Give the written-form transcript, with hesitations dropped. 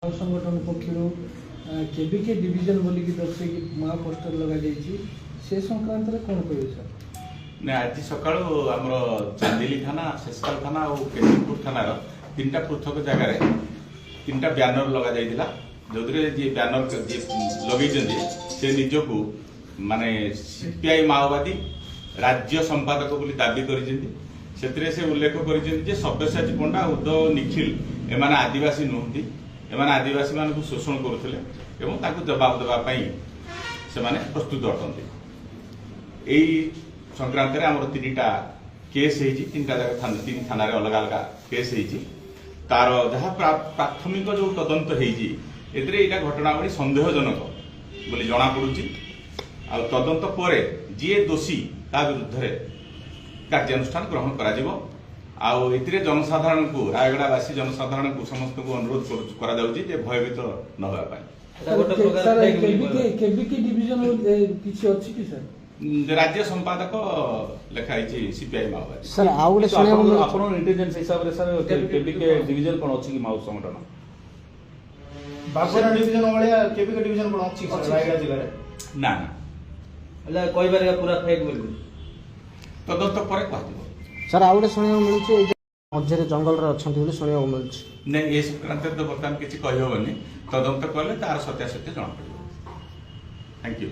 ସଂଗଠନ ପକ୍ଷରୁ KBK division ବୋଲିକି ଦର୍ଶେଇକି ମାଓ ପୋଷ୍ଟର ଲଗାଯାଇଛି, ସେ ସଂକ୍ରାନ୍ତରେ କ'ଣ କହିବେ ସାର୍? ନା, ଆଜି ସକାଳୁ ଆମର ଚାନ୍ଦିଲି ଥାନା, ଶେଷକାଲ ଥାନା ଆଉ କେଶବପୁର ଥାନାର ତିନିଟା ପୃଥକ ଜାଗାରେ ତିନିଟା ବ୍ୟାନର ଲଗାଯାଇଥିଲା, ଯେଉଁଥିରେ ଯିଏ ବ୍ୟାନର ଯିଏ ଲଗେଇଛନ୍ତି ସେ ନିଜକୁ ମାନେ ସିପିଆଇ ମାଓବାଦୀ ରାଜ୍ୟ ସମ୍ପାଦକ ବୋଲି ଦାବି କରିଛନ୍ତି। ସେଥିରେ ସେ ଉଲ୍ଲେଖ କରିଛନ୍ତି ଯେ ସବ୍ୟସାଚୀ ପଣ୍ଡା, ଉଦ୍ଧବ, ନିଖିଲ ଏମାନେ ଆଦିବାସୀ ନୁହନ୍ତି, ଏମାନେ ଆଦିବାସୀମାନଙ୍କୁ ଶୋଷଣ କରୁଥିଲେ ଏବଂ ତାକୁ ଜବାବ ଦେବା ପାଇଁ ସେମାନେ ପ୍ରସ୍ତୁତ ଅଟନ୍ତି। ଏଇ ସଂକ୍ରାନ୍ତରେ ଆମର ତିନିଟା କେସ୍ ହେଇଛି। ତିନିଟା ଯାକ ତିନି ଥାନାରେ ଅଲଗା ଅଲଗା କେସ୍ ହେଇଛି। ତାର ଯାହା ପ୍ରାଥମିକ ଯୋଉ ତଦନ୍ତ ହେଇଛି, ଏଥିରେ ଏଇଟା ଘଟଣାବଳୀ ସନ୍ଦେହଜନକ ବୋଲି ଜଣାପଡୁଛି। ଆଉ ତଦନ୍ତ ପରେ ଯିଏ ଦୋଷୀ ତା ବିରୁଦ୍ଧରେ କାର୍ଯ୍ୟାନୁଷ୍ଠାନ ଗ୍ରହଣ କରାଯିବ। ଆଉ ଏଥିରେ ଜନସାଧାରଣଙ୍କୁ, ରାୟଗଡ଼ାବାସୀ ଜନସାଧାରଣଙ୍କୁ ସମସ୍ତଙ୍କୁ ଅନୁରୋଧ କରାଯାଉଛି ଯେ ଭୟଭୀତ ନ ହେବା ପାଇଁ। ଏଟା ଗୋଟେ ପ୍ରକାର ସାର୍, fake ବୋଲି କେବିକେ କହିବା। କେବିକେ ଡିଭିଜନ କିଛି ଅଛି କି ସାର୍? ରାଜ୍ୟ ସମ୍ପାଦକ ଲେଖା ହେଇଛି ସିପିଆଇ ମାଓବାଦୀ। ସାର୍, ଆଉ ଗୋଟେ କିନ୍ତୁ ଶୁଣିବାକୁ ଆପଣଙ୍କ ମିଳୁଛି ଆପଣଙ୍କ ଇଣ୍ଟେଲିଜେନ୍ସ ହିସାବରେ ସାର୍, କେବିକେ ଡିଭିଜନ କଣ ଅଛି କି ମାଓ ସଂଗଠନ? ବାଗରା ଡିଭିଜନ ଭଳିଆ କେବିକେ ଡିଭିଜନ କଣ ଅଛି ସାର୍ ରାୟଗଡ଼ା ଜିଲ୍ଲାରେ? ନା। ହେଲେ କହିପାରିବା ପୁରା ଫେକ୍ ବୋଲି? ତଦନ୍ତ ପରେ କୁହାଯିବ। ସାର୍, ଆଉ ଗୋଟେ ଶୁଣିବାକୁ ମିଳୁଛି, ଏଇ ଯେ ମଝିରେ ଜଙ୍ଗଲରେ ଅଛନ୍ତି ବୋଲି ଶୁଣିବାକୁ ମିଳୁଛି। ନାଇଁ, ଏ ସଂକ୍ରାନ୍ତରେ ତ ବର୍ତ୍ତମାନ କିଛି କହିହେବନି। ତଦନ୍ତ କଲେ ତାର ସତ୍ୟାସତ୍ୟ ଜଣାପଡ଼ିବ। Thank you.